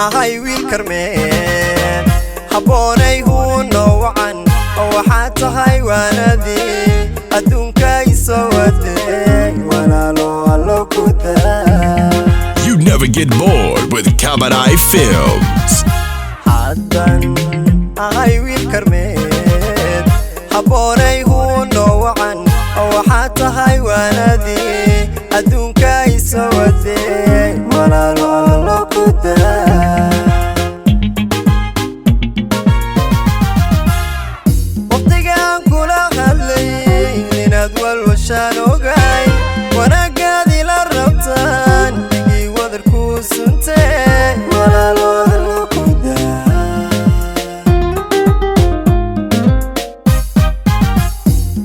Ahay wiil karmeen habboonay huuno wacan, waxaad tahay waanadii adduunka isoo waday, walaalo allo ku daa. You never get bored with Kabadai Films. Haddan ahay wiil karmeed habboonay huuno wacan, waxaad tahay waanadii adduunka isoo waday, walaalo allo ku daa. Waqtigaan kula hadlay inaad walwashaan ogaay, wanaaggaad ila rabtaan dhigii wadarkuu suntee, walaalo allo ku daa.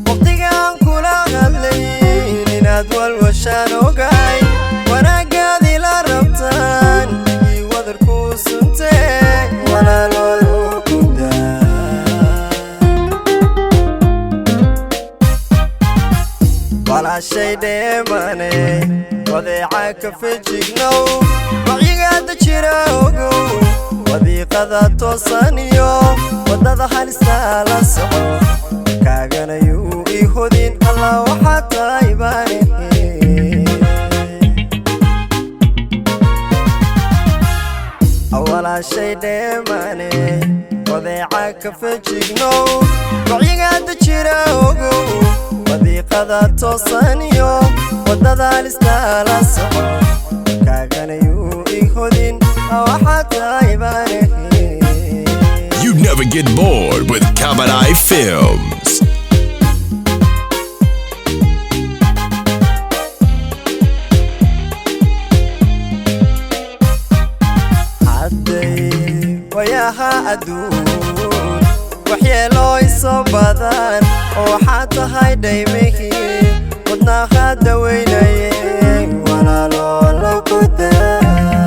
Waqtigaan kula hadlay inaad walwashaan ogaay, wanaaggaad ila rabtaan dhigii wadarkuu suntee, walaalo allo ku daa. Walaashay dheemane, wadeeca ka fejignow, wacyigaada jira ogow, wadiiqada toosan iyo waddada halista la soco, kaaganayuu ii hodin alla waxaa tahay baanahe. Walaashay dheemane, wadeeca ka fejignow, wacyigaada jira ogow, wadiiqada toosan iyo waddada halista la soco, kaaganayuu ii hodin waxaa tahay baanahe. You never get bored with Kabadai Films. Hadday wayaha adduun waxyeeloo isoo badan, oo waxaad tahay dhaymihii wadnaha daweynaye, walaalo allo ku daa.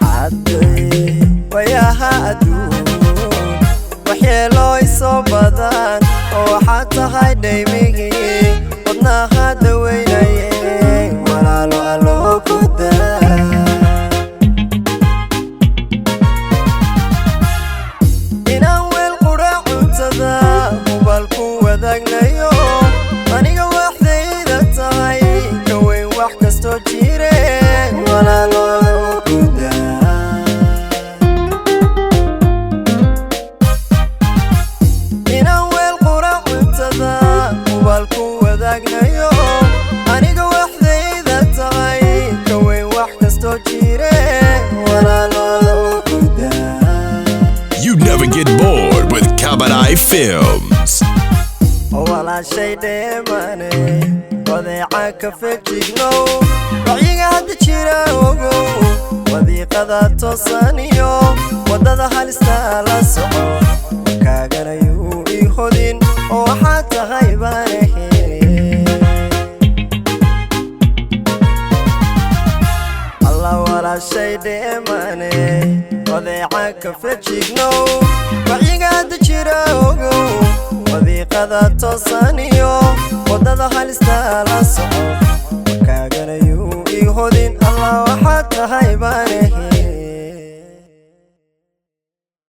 Hadday wayaha adduun waxyeeloo isoo badan, oo waxaad tahay dhaymihii wadnaha daweynaye, walaalo allo ku daa. Inaan weel qura cuntada hubaal ku wadaagnayo, aniga waxdayda tahay ka weyn wax kastoo jire, walaalo allo ku daa. Inaan weel qura cuntada hubaal ku wadaagnayo, aniga waxdayda tahay ka weyn wax kastoo jire, walaalo allo ku daa. You never get bored with Kabadai Films. Walaashay dheemane, wadeeca ka fejignow, wacyiga hadda jira ogow, wadiiqada toosan iyo waddada halista la soco, kaaganayuu ii hodin oo waxaad tahay baanahe. Alla walaashay dheemane, wadeeca ka fejignow, wacyiga hadda jira ogow, wadiiqada toosan iyo waddada halista la soco.